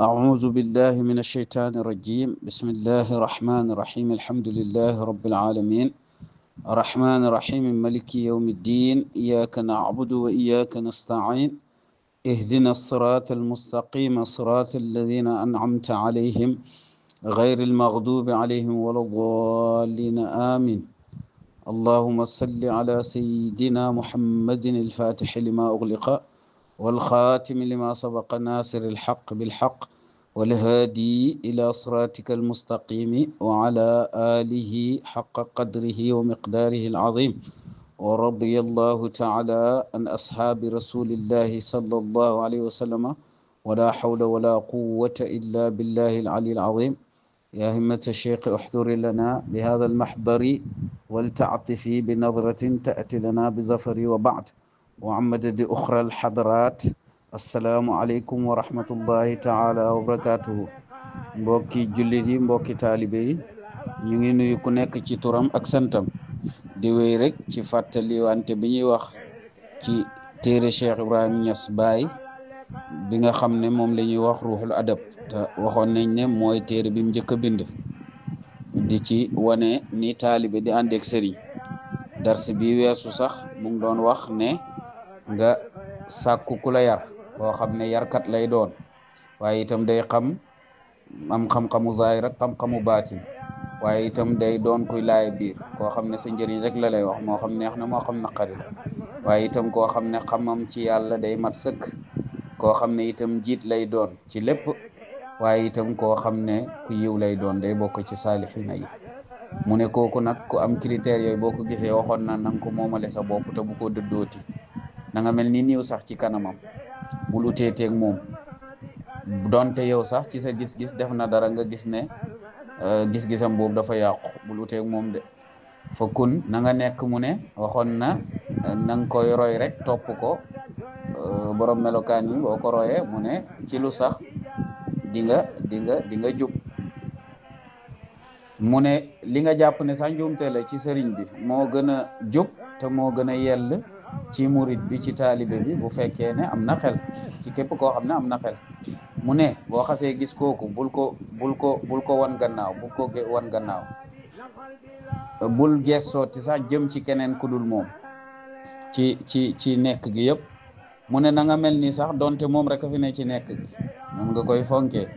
أعوذ بالله من الشيطان الرجيم بسم الله الرحمن الرحيم الحمد لله رب العالمين الرحمن الرحيم ملك يوم الدين إياك نعبد وإياك نستعين اهدنا الصراط المستقيم صراط الذين أنعمت عليهم غير المغضوب عليهم ولا الضالين آمين اللهم صل على سيدنا محمد الفاتح لما أغلق والخاتم لما سبق ناصر الحق بالحق والهادي إلى صراطك المستقيم وعلى آله حق قدره ومقداره العظيم ورضي الله تعالى عن أصحاب رسول الله صلى الله عليه وسلم ولا حول ولا قوة إلا بالله العلي العظيم يا همة الشيخ احضر لنا بهذا المحضر ولتعطفي بنظرة تأتي لنا بظفر وبعد وعمدد أخرى الحضرات السلام عليكم ورحمة الله تعالى وبركاته mbokki jullit yi mbokki taalibe yi ñu ngi nuyu ku nekk ci turam ak santam di wéy rek ci fàttali wante bi ñuy wax ci téere Cheikh Ibrahim Niass Baye bi nga xam ne moom la ñuy wax ruuxul adab te waxoon nañ ne mooy téere bi mu njëkk a bind di ci wane ni taalibe di àndeek sëriñ dars bi weesu sax mu ngi doon wax ne nga sàkku ku la yar koo xam ne yarkat lay doon waaye itam day am xam-xamu zaahir ak xam-xamu baatin waaye itam day doon kuy laay biir koo xam ne sa njëriñ rek la lay wax moo xam neex na moo xam naqari la waaye itam koo xam ne xamam ci yàlla day mat sëkk koo xam ne itam jiit lay doon ci lépp waaye itam koo xam ne ku yiw lay doon day bokk ci saalixiina yi mu ne kooku nag ku am critères yooyu boo ko gisee waxoon na nanga ko moomale sa bopp te bu ko dëddooti na nga mel ni niiw sax ci kanamam bul uteeteeg moom donte yow sax ci sa gis-gis def na dara nga gis ne gis-gisam boobu dafa yàqu bul uteeg moom de fa kun na nga nekk mu ne waxoon na nga koy roy rek topp ko borom melokaan yi boo ko royee mu ne ci lu sax di nga jub mu ne li nga jàpp ne sax njuumte la ci sëriñ bi moo gën a jub te moo gën a yell ci murit bi ci taalibe bi bu fekkee ne am na xel ci képp koo xam ne am na xel mu ne boo xasee gis kooku bul ko wan gannaaw bul gestooti sax jëm ci keneen ku dul moom ci nekk gi yëpp mu ne na nga mel ni sax donte moom rek a fi ne ci nekk gi moom nga koy fonkee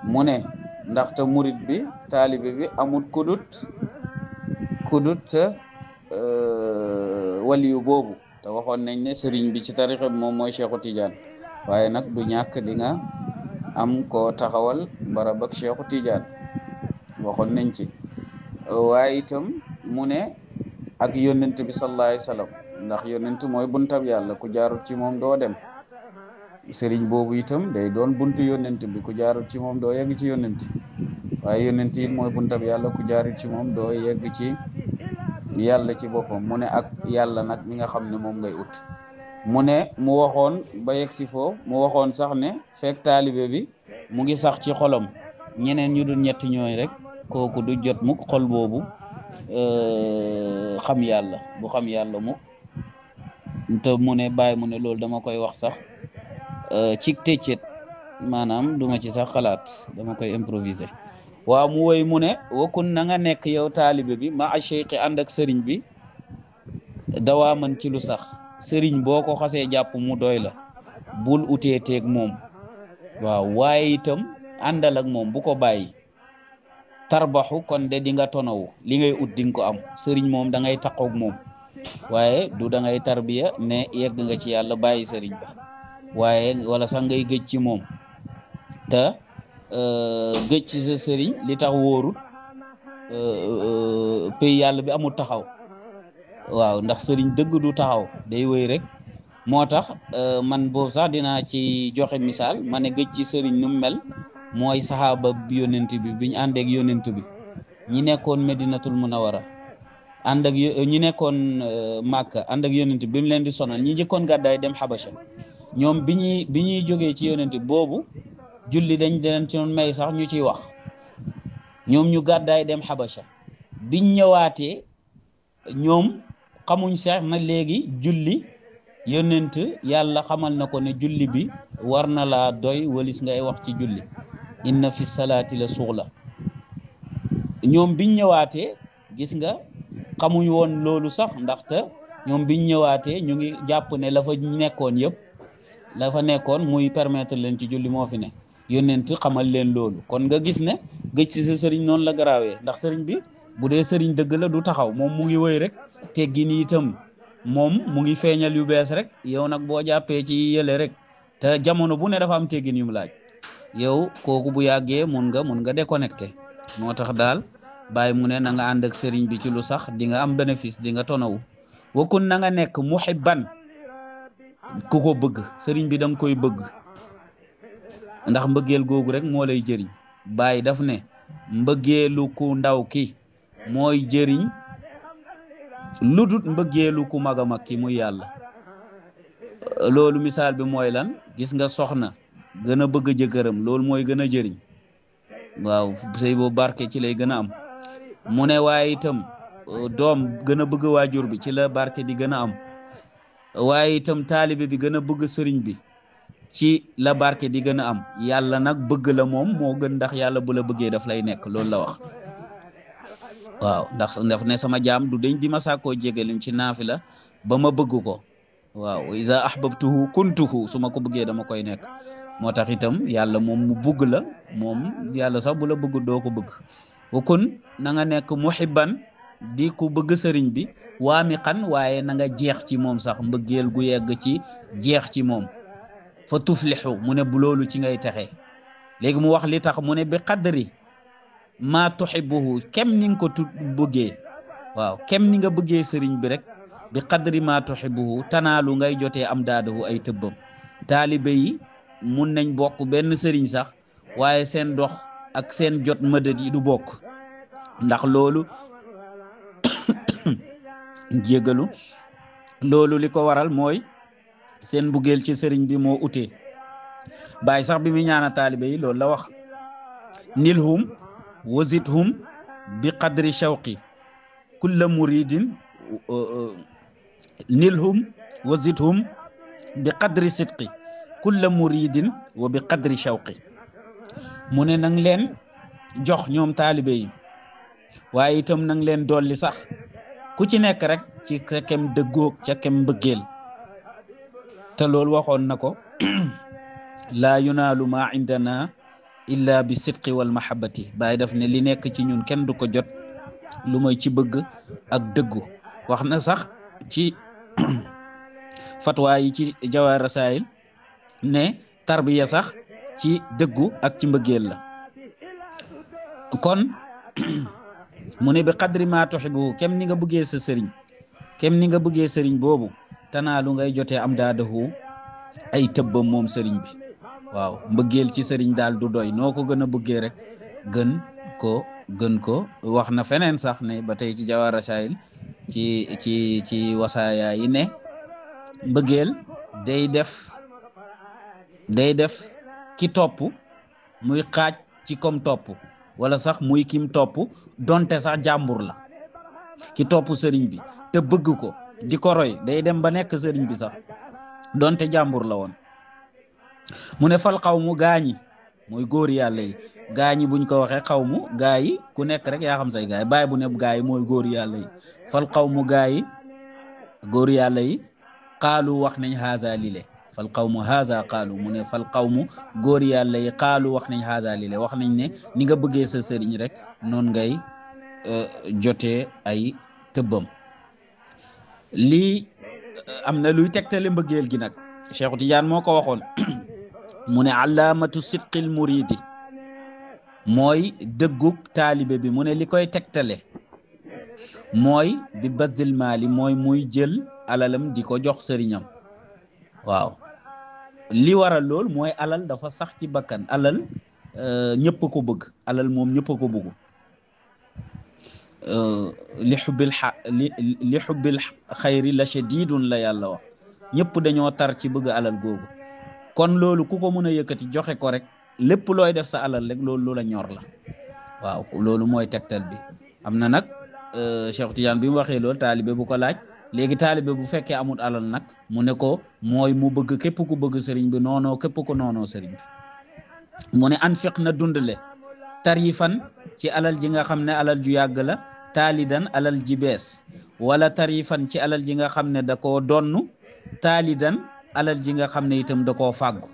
mu ne ndaxte murit bi taalibe bi amul kudut waliyu boobu te waxoon nañ ne sëriñ bi ci tarixa bi moom mooy Cheikhu Tidiane waaye nag du ñàkk di nga am koo taxawal barab ak Cheikhu Tidiane waxoon nañ ci waaye itam mu ne ak yónnent bi sallallahu alayhi wa sallam ndax yónnent mooy buntab yàlla ku jaarut ci moom doo dem sëriñ boobu itam day doon buntu yónnent bi ku jaarut ci moom doo yegg ci yónnent waaye yónnent yi mooy buntab yàlla ku jaarut ci moom doo yegg ci yàlla ci boppam mu ne ak yàlla nag mi nga xam ne moom ngay ut mu ne mu waxoon ba yegg si foofu mu waxoon sax ne fekk taalibe bi mu ngi sax ci xolam ñeneen ñu dul ñetti ñooy rek kooku du jot mukk xol boobu xam yàlla bu xam yàlla mukk te mu ne bàyyi mu ne loolu dama koy wax sax ci tëccet maanaam duma ci sax xalaat dama koy improviser waaw mu woy mu ne wakun na nga nekk yow taalibe bi ma a cheikh ànd ak sëriñ bi dawaa man ci lu sax sëriñ boo ko xasee jàpp mu doy la bul utee teeg moom waaw waaye itam àndal ak moom bu ko bàyyi tarbaxu kon de di nga tonawu li ngay ut di nga ko am sëriñ moom da ngay taqoog moom waaye du da ngay tarbiya ne yegg nga ci yàlla bàyyi sëriñ ba waaye wala sax ngay gëj ci moom te gëj ci sa sëriñ li tax wóorut pay yàlla bi amul taxaw waaw ndax sëriñ dëgg du taxaw day wéy rek moo tax man boobu sax dinaa ci joxe misaal ma ne gëj ci sëriñ nu mu mel mooy saxaaba yonent bi biñ àndeek yonent bi ñi nekkoon Medinatul Munawara ànd ak ñi nekkoon Màkka ànd ak yonent bi mu leen di sonal ñi njëkkoon gàddaay dem Xabasha ñoom bi ñuy jógee ci yonent boobu julli dañ leen ci may sax ñu ciy wax ñoom ñu gàddaay dem Xabasha biñ ñëwaatee ñoom xamuñ sax na léegi julli yónnent yàlla xamal na ko ne julli bi war na laa doy walis ngay wax ci julli inna fi salaati la suxla ñoom biñ ñëwaatee gis nga xamuñ woon loolu sax ndaxte ñoom biñ ñëwaatee ñu ngi jàpp ne la fa nekkoon yëpp la fa nekkoon muy permettre leen ci julli moo fi ne yónnent xamal leen loolu kon nga gis ne gëj ci sa sëriñ noonu la garaawee ndax sëriñ bi bu dee sëriñ dëgg la du taxaw moom mu ngi wëy rek teggi ni itam moom mu ngi feeñal yu bees rek yow nag boo jàppee ci yële rek te jamono bu ne dafa am teggin yu mu laaj yow kooku bu yàggee mun nga déconnecté moo tax daal bàyyi mu ne na nga ànd ak sëriñ bi ci lu sax di nga am bénéfice di nga tonawu wakun na nga nekk muhibban ku ko bëgg sëriñ bi da nga koy bëgg ndax mbëggeel googu rek moo lay jëriñ bàyyi daf ne mbëggeelu ku ndaw ki mooy jëriñ lu dut mbëggeelu ku mag a mag ki muy yàlla loolu misaal bi mooy lan gis nga soxna gën a bëgg jëkkëram loolu mooy gën a jëriñ waaw sëy boo barke ci lay gën a am mu ne waaye itam doom gën a bëgg waajur bi ci la barke di gën a am waaye itam taalibe bi gën a bëgg sëriñ bi ci la barke di gën a am yàlla nag bëgg la moom moo gën ndax yàlla bu la bëggee daf lay nekk loolu la wax waaw ndax daf ne sama jaam du dañ di ma sàkkoo jégalim ci naafila ba ma bëgg ko waaw iza ahbabtuhu kuntuhu su ma ko bëggee dama koy nekk moo tax itam yàlla moom mu bëgg la moom yàlla sax bu la bëgg doo ko bëgg wakun na nga nekk muhibban di ku bëgg sëriñ bi waamiqan waaye na nga jeex ci moom sax mbëggeel gu yegg ci jeex ci moom fa tuflixu mu ne bu loolu ci ngay texe léegi mu wax li tax mu ne bi qadri maa tuxibuhu kem ni nga ko bëggee waaw kem ni nga bëggee sëriñ bi rek bi qadri maa tuxibuhu tanaalu ngay jotee am daadahu ay tëbbam taalibe yi mun nañ bokk benn sëriñ sax waaye seen dox ak seen jot mëdët yi du bokk ndax loolu jégalu loolu li ko waral mooy seen buggeel ci sëriñ bi moo utee bàyyi sax bi mu ñaana taalibe yi loolu la wax nilhum wazidhum bi qadri shawqi kulla muridin nilhum wazidhum bi qadri sidqi kulla muridin wa bi qadri shawqi mu ne nang leen jox ñoom taalibe yi waaye itam nang leen dolli sax ku ci nekk rek ci sa kem dëggoog ca kem mbëggeel te loolu waxoon na ko laa yunaalu ma indana illa bi sidqi wal mahabbati bàyyi daf ne li nekk ci ñun kenn du ko jot lu mooy ci bëgg ak dëggu wax na sax ci fatwa yi ci Jawaahir Rasaa'il ne tarbiya sax ci dëggu ak ci mbëggeel la kon mu ne bi qadri ma tuhibu kem ni nga bëggee sa sëriñ kem ni nga bëggee sëriñ boobu tanaalu ngay jotee am daadahu ay tëbbam moom sëriñ bi waaw mbëggeel ci sëriñ daal du doy noo ko gën a bëggee rek gën ko wax na feneen sax ne ba tey ci Jawaahir Rasaa'il ci wasaaya yi ne mbëggeel day def ki topp muy xaaj ci kom topp wala sax muy kim topp donte sax jàmbur la ki topp sëriñ bi te bëgg ko di ko roy day dem ba nekk sëriñ bi sax donte jàmbur la woon mu ne fal xaw mu gaañi mooy góor yàlla yi gaañi buñ ko waxee xaw mu gaa yi ku nekk rek yaa xam say gaa yi bàyyi bu ne gaa yi mooy góor yàlla yi fal xaw mu gaa yi góor yàlla yi xaalu wax nañ haza lile fal qawmu haza qaalu mu ne fal qawmu góor yàlla yi qaalu wax nañ haza lile wax nañ ne ni nga bëggee sa sëriñ rek noonu ngay jotee ay tëbbam lii am na luy tegtale mbëggeel gi nag Cheikh Tidiane moo ko waxoon mu ne alaamatu sidqil muridi mooy dëggug taalibe bi mu ne li koy tegtale mooy bi badil maali mooy muy jël alalam di ko jox sëriñam waaw li waral lool mooy alal dafa sax ci bakkan alal ñëpp ko bëgg alal moom ñëpp ko bëgg li xubbil xayri la shadidun la yàlla wax ñëpp dañoo tar ci bëgg alal googu kon loolu ku ko mën a yëkkati joxe ko rek lépp looy def sa alal rek loolu la ñor la waaw loolu mooy tegtal bi am na nag Cheikh Tidiane bi mu waxee loolu taalibe bu ko laaj léegi taalibe bu fekkee amul alal nag mu ne ko mooy mu bëgg képp ku bëgg sëriñ bi noonoo képp ku noonoo sëriñ bi mu ne anfiq na dundale tarifan ci alal ji nga xam ne alal ju yàgg la taalidan alal ji bees wala tarifan ci alal ji nga xam ne da koo donnu taalidan alal ji nga xam ne itam da koo fàggu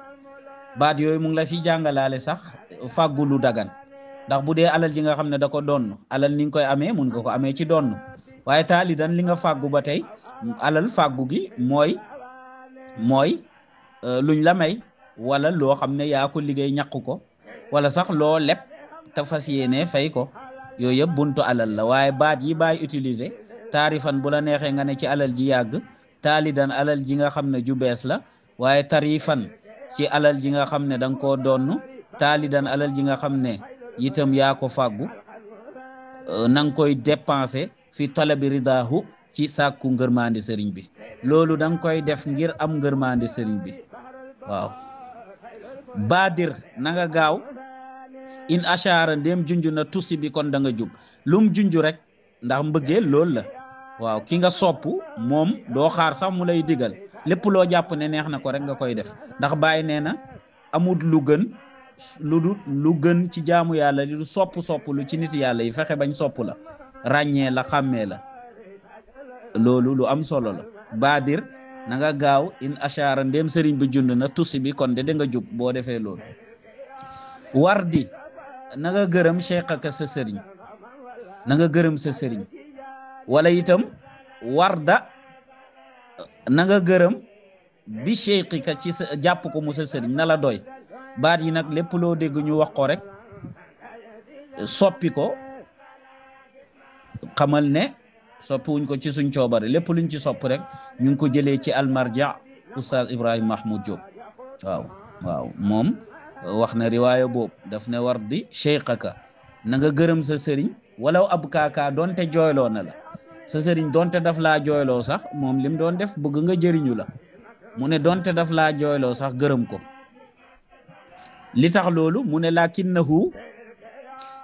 baat yooyu mu ngi la si jàngalaale sax fàggu lu dagan ndax bu dee alal ji nga xam ne da ko donn alal ni nga koy amee mun nga ko amee ci donn waaye taalidan li nga fàggu ba tey alal fàggu gi mooy luñ la may wala loo xam ne yaa ko liggéey ñàkk ko wala sax loo leb te fas yéene fay ko yooyu yëpp buntu alal la waaye baat yi bàyyi utiliser taarifan bu la neexee nga ne ci alal ji yàgg taalidan alal ji nga xam ne ju bees la waaye tarifan ci alal ji nga xam ne da nga koo donn taalidan alal ji nga xam ne itam yaa ko fàggu na nga koy dépenser fi talabi ridaahu ci sàkku ngërmandi sëriñ bi loolu da nga koy def ngir am ngërmandi sëriñ bi waaw baadir na nga gaaw in ashara ndéem junj na tusi bi kon da nga jub lum junj rek ndax mbëggeel loolu la waaw ki nga sopp moom doo xaar sax mu lay digal lépp loo jàpp ne neex na ko rek nga koy def ndax Baay nee na amul lu gën lu gën ci jaamu yàlla li du sopp lu ci nit yàlla yi fexe bañ sopp la ràññee la xàmmee la loolu lu am solo la baadir na nga gaaw in ashara ndéem sëriñ bi jund na tusi bi kon de da nga jub boo defee loolu wardi na nga gërëm cheikhaka sa sëriñ na nga gërëm sa sëriñ wala itam warda na nga gërëm bi cheikhika ci sa jàpp ko mu sa sëriñ na la doy baat yi nag lépp loo dégg ñu wax ko rek soppi ko xamal ne soppi wuñ ko ci suñ coobare lépp luñ ci sopp rek ñu ngi ko jëlee ci almarja oustaz Ibrahima Mahmoud Diop waaw moom wax na riwaaya boobu daf ne war di cheikhaka na nga gërëm sa sëriñ walaw ab kaaka donte jooyloo na la sa sëriñ donte daf laa jooyloo sax moom lim doon def bëgg nga jëriñu la mu ne donte daf laa jooyloo sax gërëm ko li tax loolu mu ne lakinnahu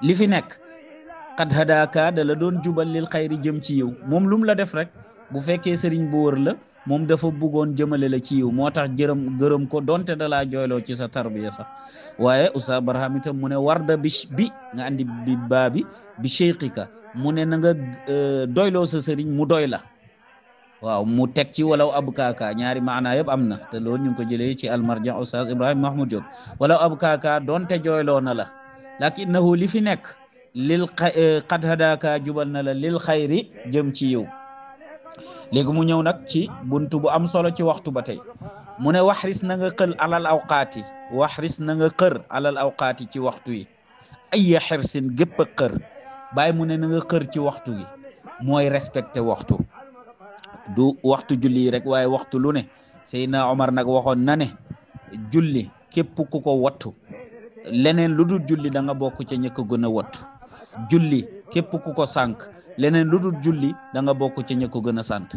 li fi nekk qad hadaka da la doon jubal lil xayri jëm ci yiw moom lum la def rek bu fekkee sëriñ bu wër la moom dafa bëggoon jëmale la ci yiw moo tax gërëm ko donte da laa jooyloo ci sa tarbiya sax waaye Oustaz Barham itam mu ne warda bi nga andi bi baabi bi cheikhika mu ne na nga doyloo sa sëriñ mu doy la waaw mu teg ci walaw ab kaaka ñaari maanaa yëpp am na te loolu ñu ngi ko jëlee ci almarja Oustaz Ibrahima Mahmoud Diop walaw ab kaaka donte jooyloo na la lakinnahu li fi nekk lil qad hadaka jubal na la lil xayri jëm ci yiw léegi mu ñëw nag ci buntu bu am solo ci waxtu ba tey mu ne waxris na nga xër alal awqaati waxris na nga xër alal awqaati ci waxtu yi ay xirsin gépp a xër bàyyi mu ne na nga xër ci waxtu gi mooy respecté waxtu du waxtu julli yi rek waaye waxtu lu ne Seydina Omar nag waxoon na ne julli képp ku ko wattu leneen lu dul julli da nga bokk ca ñëkk gën a wattu julli képp ku ko sànk leneen lu dul julli da nga bokk ca ñëkk gën a sant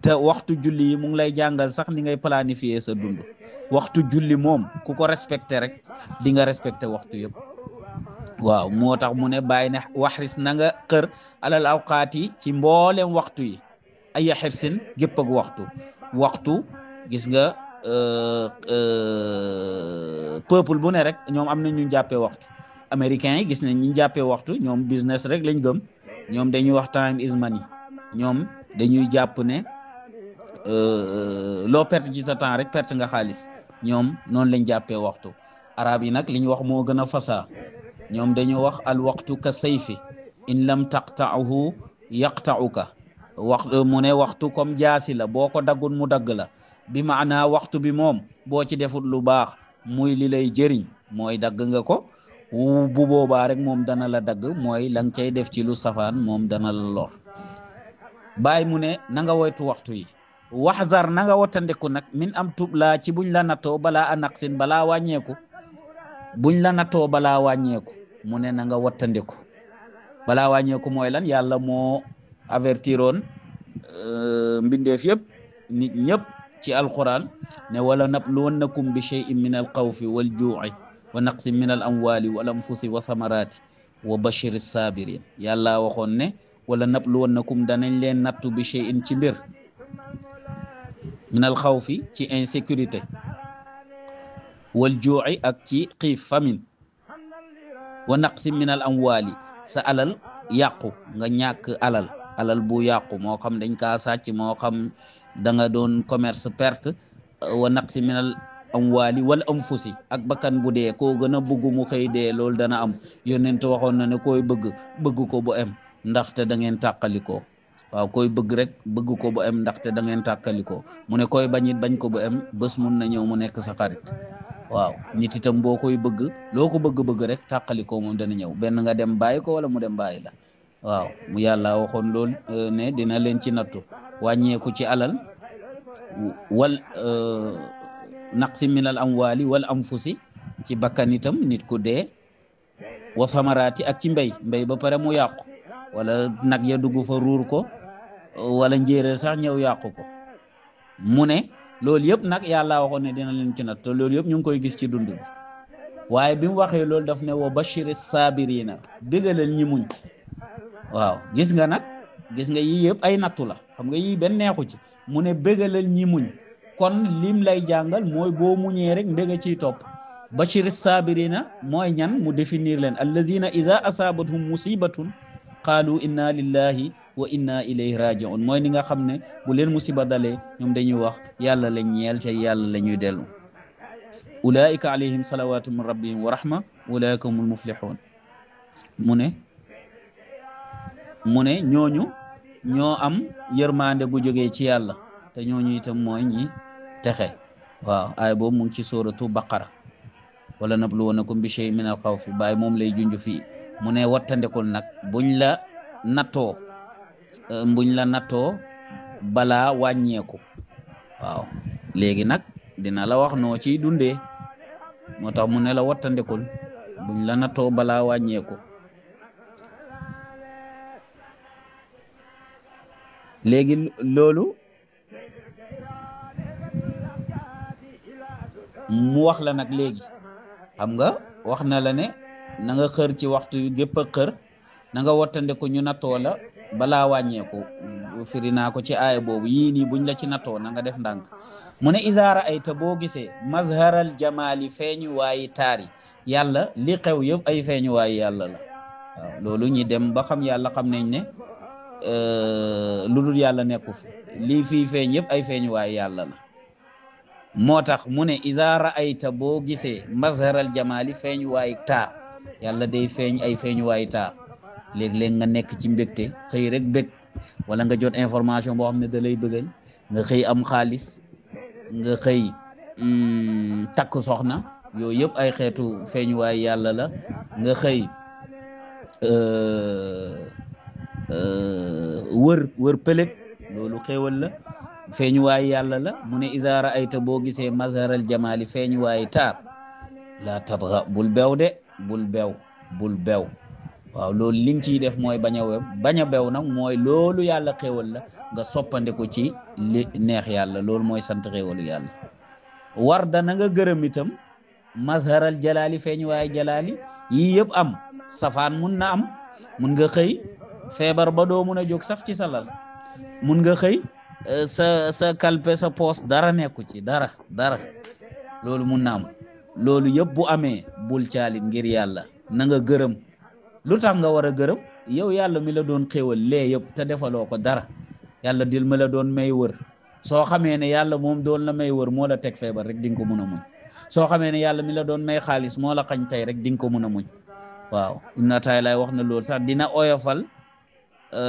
te waxtu julli yi mu ngi lay jàngal sax ni ngay planifier sa dund waxtu julli moom ku ko respecté rek di nga respecté waxtu yëpp waaw moo tax mu ne bàyyi ne waxris na nga xër alal awqaat yi ci mboolem waxtu yi ay xirsin gépp ak waxtu gis nga peuple bu ne rek ñoom am na ñu jàppee waxtu américains yi gis nañ ñi jàppee waxtu ñoom business rek lañ gëm ñoom dañuy wax time is money ñoom dañuy jàpp ne loo perte ci sa temps rek perte nga xaalis ñoom noonu lañ jàppee waxtu arab yi nag li ñu wax moo gën a fasaa ñoom dañu wax al waxtu ka sayfi in lam taqta'uhu yaqta'uka mu ne waxtu comme jaasi la boo ko daggun mu dagg la bi maanaa waxtu bi moom boo ci defut lu baax muy li lay jëriñ mooy dagg nga ko bu boobaa rek moom dana la dagg mooy la nga cay def ci lu safaan moom dana la lor bàyyi mu ne na nga woytu waxtu yi waxzar na nga wattandiku nag min am tub laa ci buñ la nattoo balaa a naqsin balaa wàññeeku buñ la nattoo balaa wàññeeku mu ne na nga wattandiku balaa wàññeeku mooy lan yàlla moo avertiroon mbindeef yëpp nit ñëpp ci alquran ne wala nabluwannakum bi shay'in min alxawfi wal juu'i wa naqsin min al amwali wal anfusi wa thamarati wa bashiri sabirin yàlla waxoon ne wala nabluwannakum danañ leen nattu bi shay'in ci mbir minal xawfi ci insécurité wal juu'i ak ci xiif famine wa naqsi minal amwaali sa alal yàqu nga ñàkk alal bu yàqu moo xam dañ kaa sàcc moo xam da nga doon commerce perte wa naqsi minal amwaali wal anfusi ak bakkan bu dee koo gën a bëgg mu xëy dee loolu dana am yonent waxoon na ne koy bëgg ko bu em ndaxte da ngeen tàqalikoo waaw koy bëgg rek bëgg ko bu em ndaxte da ngeen tàqalikoo mu ne koy bañit bañ ko bu em bés mun na ñëw mu nekk sa xarit waaw nit itam boo koy bëgg loo ko bëgg rek tàqalikoo moom dana ñëw benn nga dem bàyyi ko wala mu dem bàyyi la waaw mu yàlla waxoon lool ne dina leen ci nattu wàññeeku ci alal wal naqsi minal amwaali wal anfusi ci bakkan itam nit ku dee wa samaraati ak ci mbéy ba pare mu yàqu wala nag ya dugg fa ruur ko wala njéeréer sax ñëw yàqu ko mu ne loolu yëpp nag yàlla waxoon ne dina leen ci natt te loolu yëpp ñu ngi koy gis ci dund bi waaye bi mu waxee loolu daf ne wa bashiri saabirina bégalal ñi muñ waaw gis nga yii yëpp ay nattu la xam nga yii benn neexu ci mu ne bégalal ñi muñ kon lim lay jàngal mooy boo muñee rek mbéga ciy topp bashiri saabirina mooy ñan mu définir leen allazina iza asabathum musibatun qaalu inna lillahi wa inna ilayhi raji'un mooy ni nga xam ne bu leen musiba dalee ñoom dañuy wax yàlla lañ ñeel ca yàlla la ñuy dellu ulaika alayhim salawatu min rabbihim wa rahma ulaika humul muflihun mu ne ñooñu ñoo am yërmande gu jógee ci yàlla te ñooñu itam mooy ñi texe waaw ay boobu mu ngi ci suratu baqara wala nabluwannakum bi shay'in min al xawfi baay moom lay junj fii mu ne wattandekul nag buñ la nattoo balaa wàññeeku waaw léegi nag dina la wax noo ciy dundee moo tax mu ne la wattandekul buñ la nattoo balaa wàññeeku léegi loolu mu wax la nag léegi xam nga wax na la ne na nga xër ci waxtu yu gépp a xër na nga wattandeku ñu nattoo la balaa wàññeeku firi naa ko ci aaya boobu yii nii buñ la ci nattoo na nga def ndànk mu ne isaara ay ta boo gisee mazharal jamaali feeñu waayi taari yàlla li xew yëpp ay feeñu waayi yàlla la waaw loolu ñi dem ba xam yàlla xam nañ ne lu dul yàlla nekku fi lii fii feeñ yëpp ay feeñu waayi yàlla la moo tax mu ne isaara ay ta boo gisee mazharal jamaali feeñu waayi taar yàlla day feeñ ay feeñu waayi taar léeg-léeg nga nekk ci mbégte xëy rek bég wala nga jot information boo xam ne da lay bëggal nga xëy am xaalis nga xëy takk soxna yooyu yëpp ay xeetu feeñuwaay yàlla la nga xëy wër pëlëg loolu xéewal la feeñuwaay yàlla la mu ne isaara ayta boo gisee mazharal jamaali feeñuwaay taar la tabra bul bew de bul bew waaw loolu li nga ciy def mooy bañ a bew nag mooy loolu yàlla xéewal la nga soppandiku ci li neex yàlla loolu mooy sant xéewalu yàlla war dana nga gërëm itam mazharal jalaali feeñ waaye jalaali yii yëpp am safaan mun na am mun nga xëy feebar ba doo mun a jóg sax ci sa lal mun nga xëy sa kalpe sa poos dara nekku ci dara loolu mun na am loolu yëpp bu amee bul caalit ngir yàlla na nga gërëm lu tax nga war a gërëm yow yàlla mi la doon xéewal lee yëpp te defaloo ko dara yàlla dil ma la doon may wër soo xamee ne yàlla moom doon la may wër moo la teg feebar rek di nga ko mun a muñ soo xamee ne yàlla mi la doon may xaalis moo la xañ tey rek di nga ko mun a muñ waaw Ibn Ataay wax na loolu sax dina oyofal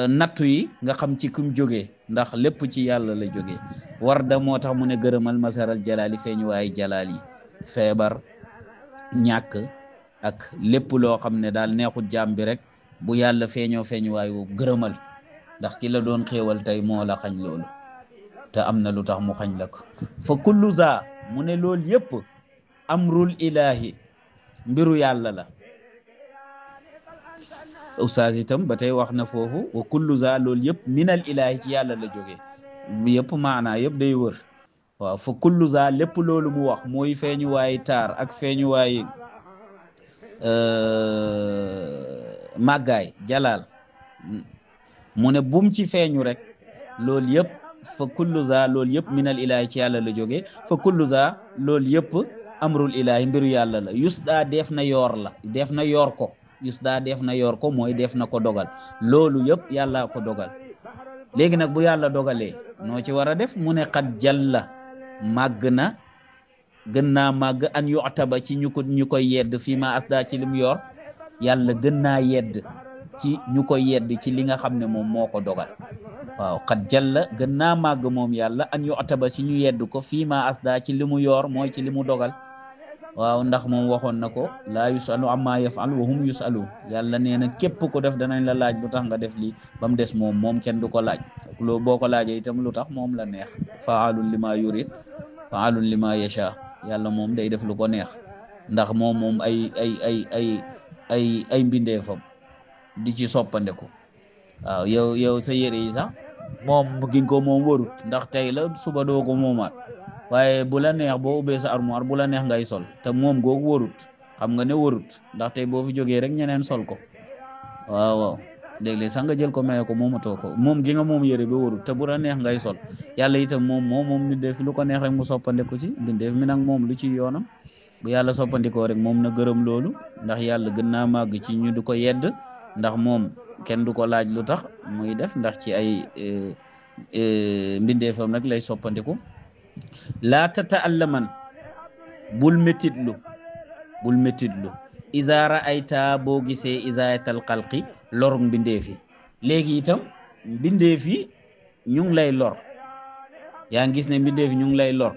nattu yi nga xam ci kum jógee ndax lépp ci yàlla la jógee war da moo tax mu ne gërëmal masaral jalaali feeñu waaye jalaal yi feebar ñàkk ak lépp loo xam ne daal neexut jaam bi rek bu yàlla feeñoo feeñu waayu gërëmal ndax ki la doon xéewal tey moo la xañ loolu te am na lu tax mu xañ la ko fa kullu za mu ne loolu yëpp amrul ilahi mbiru yàlla la ustaas itam ba tey wax na foofu wa kullu za loolu yëpp minal ilahi ci yàlla la jógee yëpp maanaa yëpp day wër waaw fa kullu za lépp loolu mu wax mooy feeñu waayi taar ak feeñu waayi màggaay jalaal mu ne bum ci feeñu rek loolu yëpp fa kullu za loolu yëpp minal ilaahi ci yàlla la jógee fa kullu za loolu yëpp amrul ilaahi mbiru yàlla la yusda def na yoor la def na yoor ko yusda def na yoor ko mooy def na ko dogal loolu yëpp yàlla ko dogal léegi nag bu yàlla dogalee noo ci war a def mu ne xat jalla màgg na gën naa màgg an yu'taba ci ñu koy yedd fii ma asda ci lim yor yàlla gën naa yedd ci ñu koy yedd ci li nga xam ne moom moo ko dogal waaw xat jalla gën naa màgg moom yàlla an yu'taba ci ñu yedd ko fii ma asda ci li mu yor mooy ci li mu dogal waaw ndax moom waxoon na ko laa yusalu amma yafal wa hum yusalu yàlla nee na képp ko def danañ la laaj lu tax nga def lii ba mu des moom kenn du ko laaj loo boo ko laajee itam lu tax moom la neex faalun lima yurid faalun lima yasha yàlla moom day def lu ko neex ndax moom ay mbindeefam di ci soppandeku waaw yow sa yére yi sax moom gi ko moom warut ndax tey la suba doo ko moomaat waaye bu la neex boo ubbee sa armoire bu la neex ngay sol te moom googu warut xam nga ne warut ndax tey boo fi jógee rek ñeneen sol ko waaw léeg-léeg sax nga jël ko maye ko moomatoo ko moom gi nga moom yére bi warut te bu la neex ngay sol yàlla itam moom mbindeef lu ko neex rek mu soppandeku ci mbindeef mi nag moom lu ci yoonam bu yàlla soppandikoo rek moom na gërëm loolu ndax yàlla gën naa màgg ci ñu du ko yedd ndax moom kenn du ko laaj lu tax muy def ndax ci ay mbindeefam nag lay soppandiku laa tata'allaman bul métitlu iza ra'ayta boo gisee izaayatal xalqi lorug mbindeefi léegi itam mbindeefi ñu ngi lay lor yaa ngi gis ne mbindeefi ñu ngi lay lor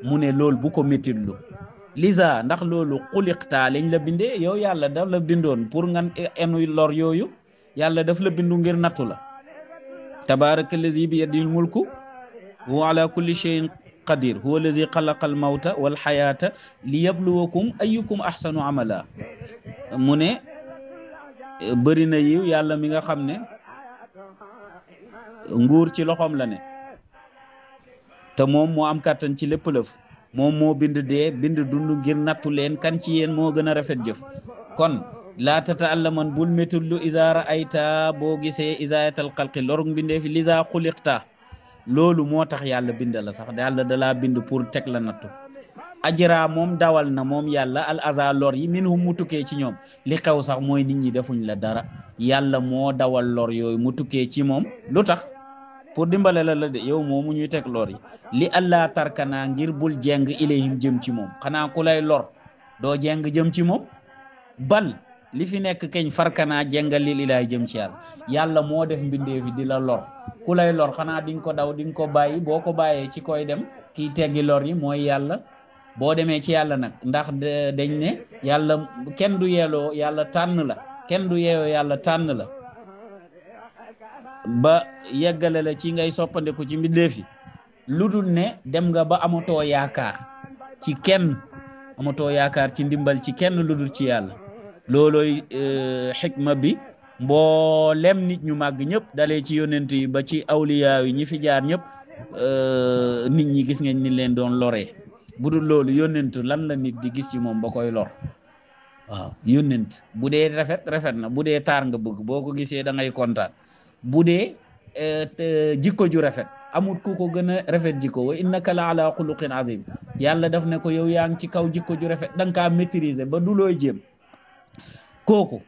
mu ne loolu bu ko métitlu liza ndax loolu xuliqtaa lañ la bindee yow yàlla daf la bindoon pour nga enu lor yooyu yàlla daf la bindu ngir nattu la tabaraka allazi bi yadil mulku wa ala kulli shay'in qadir huwa allazi xalaqa al mawta wal xayaata li yabluwakum ayyukum ahsanu amala mu ne bëri na yiw yàlla mi nga xam ne nguur ci loxoom la ne te moom moo am kàttan ci lépp lëf moom moo bind dee bind dund ngir nattu leen kan ci yéen moo gën a rafet jëf kon laa tata'allaman bul métullu iza ra'ayta boo gisee izaayatal xalqi lorug mbindee fi liza xuliqta loolu moo tax yàlla bind la sax yàlla dalaa bind pour teg la nattu ajra moom dawal na moom yàlla al aza lor yi minhum mu tukkee ci ñoom li xew sax mooy nit ñi defuñ la dara yàlla moo dawal lor yooyu mu tukkee ci moom lu tax pour dimbale la de yow moomu ñuy teg lor yi li allah tarkana ngir bul jeng ilayhim jëm ci moom xanaa ku lay lor doo jeng jëm ci moom bal li fi nekk keñ farkanaa jengal lil ilaay jëm ci yàlla moo def mbindee fi di la lor ku lay lor xanaa di nga ko daw di nga ko bàyyi boo ko bàyyee ci koy dem kiy teggi lor yi mooy yàlla boo demee ci yàlla nag ndax dañ ne yàlla kenn du yeeloo yàlla tànn la kenn du yeeyoo yàlla tànn la ba yeggale la ci ngay soppandeku ci mbindee fi lu dul ne dem nga ba amatoo yaakaar ci kenn amatoo yaakaar ci ndimbal ci kenn lu dul ci yàlla loolooy xikma bi mboolem nit ñu màgg ñëpp dalee ci yonent yi ba ci awliya yi ñi fi jaar ñëpp nit ñi gis ngeen ni leen doon loree bu dul loolu yonent lan la nit di gis ci moom ba koy lor waaw yonent bu dee rafet na bu dee taar nga bëgg boo ko gisee da ngay kontaan bu dee jikko ju rafet amut ku ko gën a rafet jikko wa innaka la ala xuluqin azim yàlla daf ne ko yow yaa ngi ci kaw jikko ju rafet da nga kaa maîtriser ba du looy jéem kooku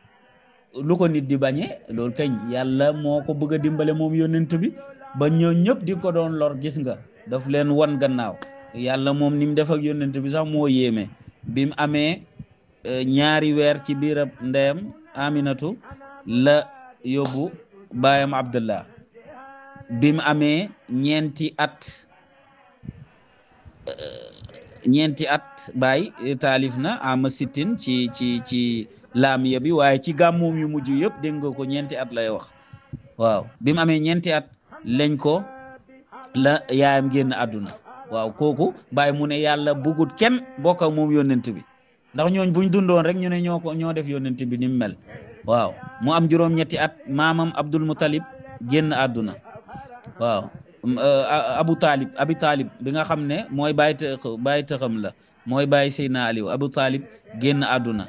lu ko nit di bañee loolu kañ yàlla moo ko bëgg a dimbale moom yonent bi ba ñëw ñëpp di ko doon lor gis nga daf leen wan gannaaw yàlla moom ni mu def ak yonent bi sax moo yéeme bi mu amee ñaari weer ci biirab ndeyam Aminatu la yóbbu baayam Abdullah bi mu amee ñeenti at baay taalif na ama sittin ci laamiya bi waaye ci gàmmoom yu mujj yëpp dégg nga ko ñeenti at lay wax waaw bi mu amee ñeenti at lañ ko la yaayam génn àdduna waaw kooku baay mu ne yàlla bugut kenn bokk ak moom yónnent bi ndax ñooñ buñ dundoon rek ñu ne ñoo def yónnent bi ni mu mel waaw mu am juróom-ñetti at maamam Abdul Muttalib génn àdduna waaw Abi Talib bi nga xam ne mooy bàyyi tëxam la mooy bàyyi Seydina Aliou Abu Talib génn àdduna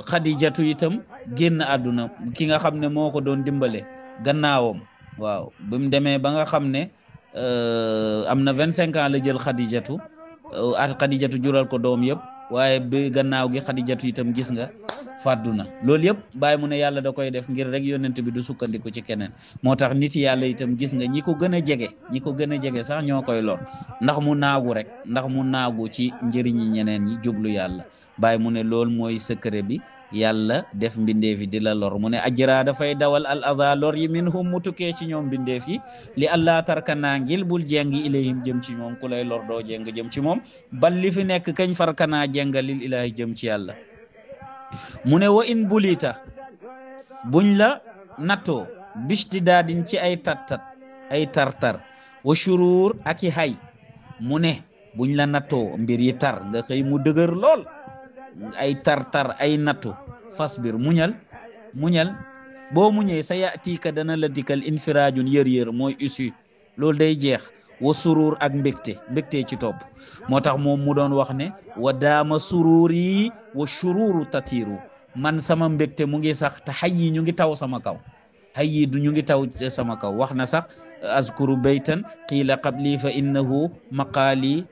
Xadijatu itam génn àdduna ki nga xam ne moo ko doon dimbale gannaawam waaw bi mu demee ba nga xam ne am na 25 ans la jël xadijatu xadijatu jural ko doom yëpp waaye bi gannaaw gi xadijatu itam gis nga fàddu na loolu yëpp bàyyi mu ne yàlla da koy def ngir rek yonent bi du sukkandiku ci keneen moo tax nit yàlla itam gis nga ñi ko gën a jege sax ñoo koy lor ndax mu naagu ci njëriñi ñeneen ñi jublu yàlla bàyyi mu ne loolu mooy secret bi yàlla def mbindeef yi di la lor mu ne ajra dafay dawal al adha lor yi minhum mu tukkee ci ñoom mbindeef yi li allah tarkanaa ngil bul jengi ilayhim jëm ci moom ku lay lor doo jeng jëm ci moom bal li fi nekk kañ farkanaa jenga lil ilahi jëm ci yàlla mu ne wa in bulita buñ la nattoo bishti daadin ci ay tattat ay tartar wa shuruur ak i hay mu ne buñ la nattoo mbir yi tar nga xëy mu dëgër lool ay tartar ay nattu fasbir muñal boo muñee sa yatika dana la dikkal infiraajun yër mooy ussu loolu day jeex wa suruur ak mbégte ci topp moo tax moom mu doon wax ne wa daama suruur yi wa shuruuru tatiiru man sama mbégte mu ngi sax te xay yi ñu ngi taw sama kaw ñu ngi taw sama kaw wax na sax azkuru baytan qiila qabli fa innahu maqaali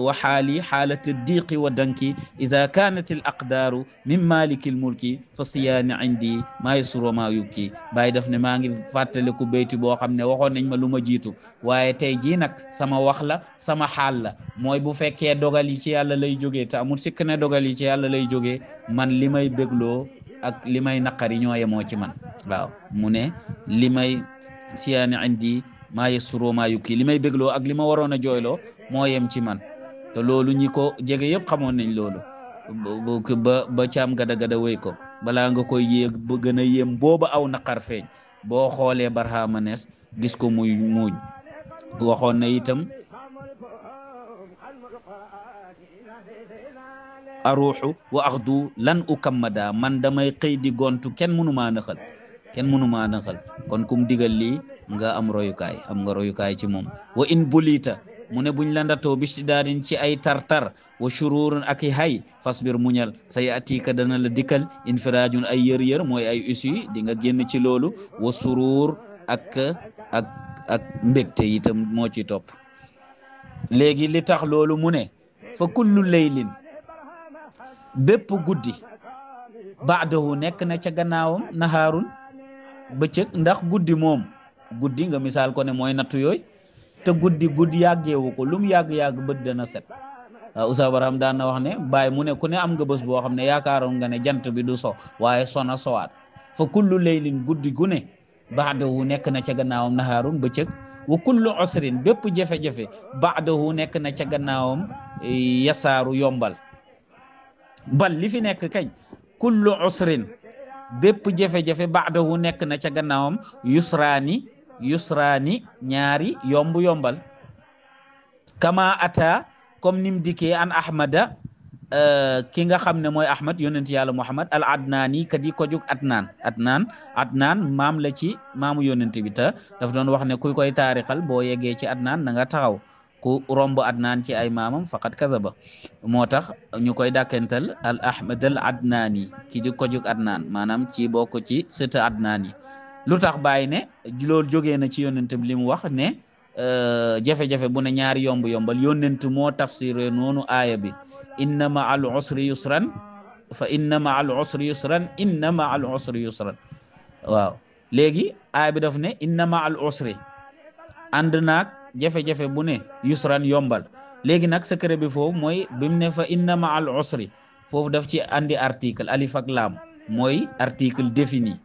wa xaali xaalata diiqi wa danki ida kanat al aqdaaru min maliki l mulki fa siyaani indi maa yasuru maa yubki bàyyi daf ne maa ngi fàttaliku bayti boo xam ne waxoon nañ ma lu ma jiitu waaye tey jii nag sama wax la sama xaal la mooy bu fekkee dogal yi ci yàlla lay jógee te amul sikk ne dogal yi ci yàlla lay jógee man li may bégloo ak li may naqari ñoo yemoo ci man waaw mu ne li may siyaani indi maa yasuru maa yubki li may bégloo ak li ma waroon a jooyloo moo yem ci man te loolu ñi ko jege yëpp xamoon nañ loolu ba caam gada wéy ko balaa nga koy yéeg ba gën a yéem booba aw naqar feeñ boo xoolee Barhama Niass gis ko muy muuñ waxoon na itam aruuxu wa axdu lan ukammada man damay xëy di gontu kenn mënumaa nëxal kon kum digal lii nga am royukaay ci moom wa in bulita mu ne buñ la ndatoo bisti daadin ci ay tartar wa shururun ak i hay fasbir muñal sa yatika dana la dikkal infiraajun ay yër mooy ay ussu di nga génn ci loolu wa surur ak mbégte itam moo ci topp léegi li tax loolu mu ne fa kullu laylin bépp guddi baadahu nekk na ca gannaawam nahaarun bëccëg ndax guddi moom guddi nga misaal ko ne mooy nattu yooyu te guddi yàggeewu ko lu mu yàgg bët dana set Oustaz Barham daan na wax ne bàyyi mu ne ku ne am nga bés boo xam ne yaakaaroon nga ne jant bi du so waaye sona sowaat fa kullu laylin guddi gu ne baadahu nekk na ca gannaawam nahaarun bëccëg wa kullu usrin bépp jafe-jafe baadahu nekk na ca gannaawam yasaaru yombal bal li fi nekk kañ kullu usrin bépp jafe-jafe baadahu nekk na ca gannaawam yusraani ñaari yombal kama ata comme nim dikkee an ahmada ki nga xam ne mooy ahmad yonent yàlla muhammad al adnaani kadi ko jug adnaan maam la ci maamu yonent bi ta daf doon wax ne kuy koy taarixal boo yeggee ci adnaan na nga taxaw ku romb adnaan ci ay maamam faqat kazaba moo tax ñu koy dàkkental al ahmad al adnaani ki di ko jug adnaan maanaam ci bokk ci sëta adnaan yi lu tax bàyyi ne loolu jógee na ci yonent bi li mu wax ne jafe-jafe bu ne ñaari yombal yonent moo tafsiré noonu aaya bi inna ma al usri yusran fa inna ma al usri yusran inna ma al usri yusran waaw léegi aaya bi daf ne inna ma al usri ànd naag jafe-jafe bu ne yusran yombal léegi nag secret bi foofu mooy bi mu ne fa inna ma al usri foofu daf ci andi article alif ak laam mooy article défini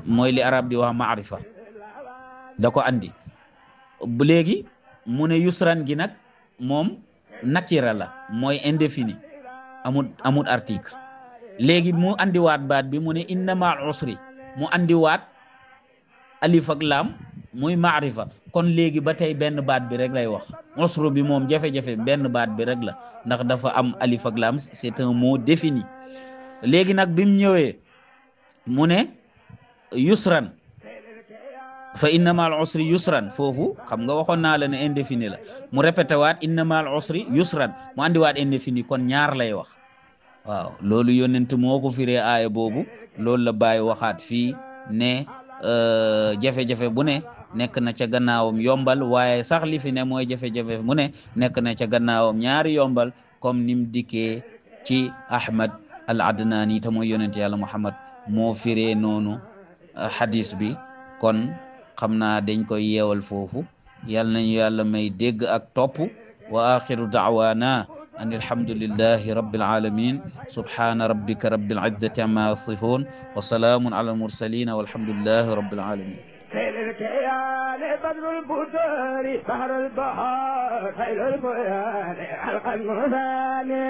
mooy li arab di wax maarifa da ko andi bu léegi mu ne yusran gi nag moom nakira la mooy indéfini amul article léegi mu andiwaat baat bi mu ne inna ma'al usri mu andiwaat alif ak laam muy maarifa kon léegi ba tey benn baat bi rek lay wax usru bi moom jafe-jafe benn baat bi rek la ndax dafa am alif ak laam c'est un mot défini léegi nag bi mu ñëwee mu ne yusran fa inna ma'al usri yusran foofu xam nga waxoon naa la ne indéfini la mu répété waat inna ma'al usri yusran mu andiwaat indéfini kon ñaar lay wax waaw loolu yonent moo ko firee aaya boobu loolu la Baay waxaat fii ne jafe-jafe bu ne nekk na ca gannaawam yombal waaye sax li fi ne mooy jafe-jafe bu ne nekk na ca gannaawam ñaari yombal comme nim dikkee ci Ahmad al Adnani te mooy yonent yàlla Muhammad moo firee noonu hadis bi kon xam naa dañ koy yeewal foofu yal nañu yàlla may dégg ak topp wa axiru da'wana an alhamdulillahi rabbil alamin subhana rabbika rabbil izzati amma yasifun wa salaamun ala almursalin walhamdulillahi rabbil alamin بدر البدور بحر البحار خير البيان حلق المثاني